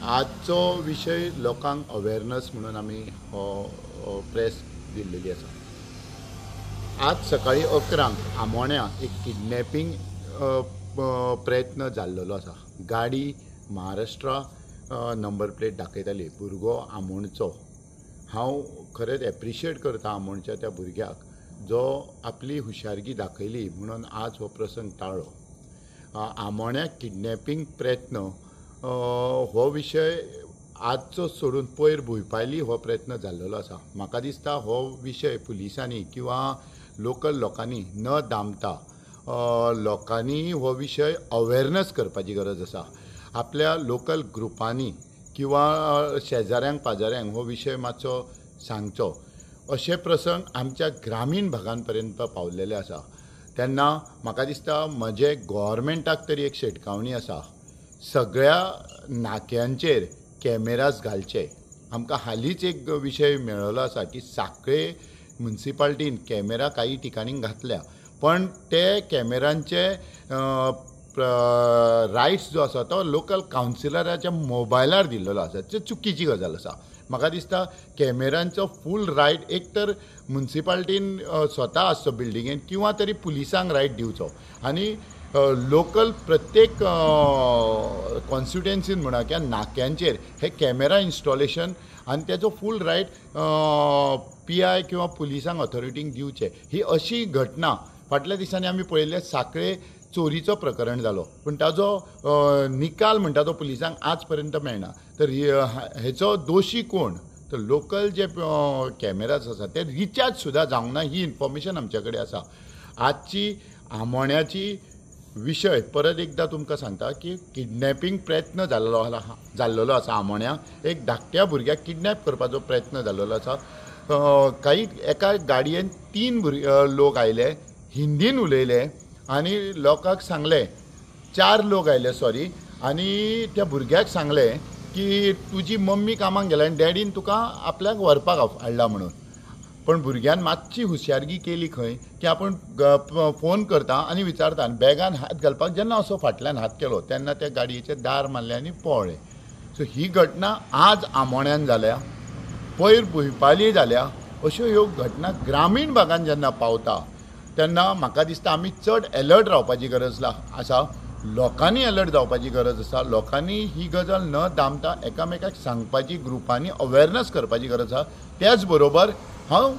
आजचो विशय लोकांक अवेरनस म्हणून आमी हो प्रेस दिल्लेली आसा. आज सकाळी 11 आमोण्या एक किडनॅपिंग प्रयत्न जाल्लेलो आसा. गाडी महाराष्ट्रा नंबर प्लेट दाखयताली. भुरगो आमोणचो. हांव खरेंच एप्रिशिएट करता आमोणच्या त्या भुरग्याक जो आपली हुशारकी दाखयली म्हणून आज हो प्रसंग टाळ्ळो. आमोण्या किडनॅपिंग प्रयत्न हो विशय आजचो सोडून पयर भुंयपायली हो प्रयत्न जाल्लेलो आसा. म्हाका दिसता हो विशय पुलिसांनी किंवा लोकल लोकांनी न दामता लोकांनी हो विशय अवेरनस करपाची गरज आसा. आपल्या लोकल ग्रुपांनी किंवा शेजाऱ्यांक पाजाऱ्यांक हो विशय मातसो सांगचो. अशे प्रसंग आमच्या ग्रामीण भागांपर्यंत पावलेले आसा. तेन्ना म्हाका दिसता म्हजे गव्हर्मेंटाक तरी एक शिटकावणी आसा, सगळ्या नाक्यांचेर कॅमेराज घालचे. आमकां हालींच एक विशय मेळ्ळो आसा की साखळे म्युनिसिपाल्टीन कॅमेरा काही ठिकाणी घातल्या, पण ते कॅमेरांचे रायट्स जो आसा तो लोकल कावन्सिलराच्या मोबायलार दिल्लेलो आसा. ते चुकीची गजाल आसा. म्हाका दिसता कॅमेरांचो फूल रायट एक तर म्युनिसिपाल्टीन स्वता आसचो बिल्डिंगेन किंवा तरी पुलिसांक रायट दिवचो आनी लोकल प्रत्येक कॉन्स्टिट्युएन्सीन म्हणा किंवा नाक्यांचेर हे कॅमेरा इन्स्टॉलेशन आनी तेजो फूल रायट पी I किंवा पुलिसांक ऑथॉरिटींक दिवचे. ही अशी घटना फाटल्या दिसांनी आमी पळयल्ले. साखळे चोरीचो प्रकरण जालो, पूण ताजो निकाल म्हणटा तो पुलिसांक आज पर्यंत मेळना. तर हेचो दोशी कोण? तर लोकल जे कॅमेराज आसा ते रिचार्ज सुद्दां जावंक ना ही इन्फॉर्मेशन आमच्या कडेन आसा. आजची आमोण्याची विशय परत एकदां तुमकां सांगता की किडनॅपिंग प्रयत्न जाल्लेलो आसा. आमोण्या एक धाकट्या भुरग्याक किडनॅप करपाचो प्रयत्न जाल्लेलो आसा. काही एका गाडयेन 3 लोक आयले, हिंदीन उलयले आनी लोकांक सांगलें, 4 लोक आयले सॉरी, आनी त्या भुरग्याक सांगलें की तुजी मम्मी कामाक गेल्या आनी डॅडीन तुका आपल्याक व्हरपाक हाडला म्हणून. पण भुरग्यान मातशी हुशारकी केली खंय की आपूण फोन करता आनी विचारता आनी बॅगान हात घालपाक जेन्ना असो फाटल्यान हात केलो तेन्ना त्या गाडयेचें दार मारलें आनी पळ्ळें. सो ही घटना आज आमोण्यान जाल्या, पयर भुंयपाली जाल्या. अश्यो ह्यो घटना ग्रामीण भागान जेन्ना पावता तेन्ना म्हाका दिसता आमी चड एलर्ट रावपाची गरज आसा. लोकांनी एलर्ट जावपाची गरज आसा. लोकांनी ही गजाल न दामता एकामेकाक सांगपाची, ग्रुपांनी अवेरनस करपाची गरज आसा. त्याच बरोबर हांव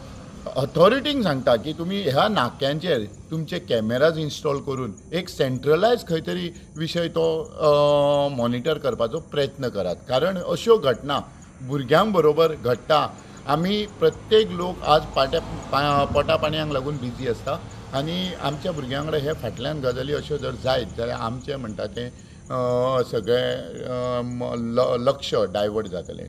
ऑथॉरिटींक सांगता की तुमी ह्या नाक्यांचेर तुमचे कॅमेराज इन्स्टॉल करून एक सेंट्रलायज खंय तरी विशय तो मॉनिटर करपाचो प्रयत्न करात. कारण अश्यो घटना भुरग्यां बरोबर घडटा. आमी प्रत्येक लोक आज पोटा पाणयांक लागून बिजी आसता आनी आमच्या भुरग्यां कडेन हे फाटल्यान गजाली अश्यो जर जायत जाल्यार आमचें म्हणटा तें सगळें लक्ष डायवर्ट जातलें.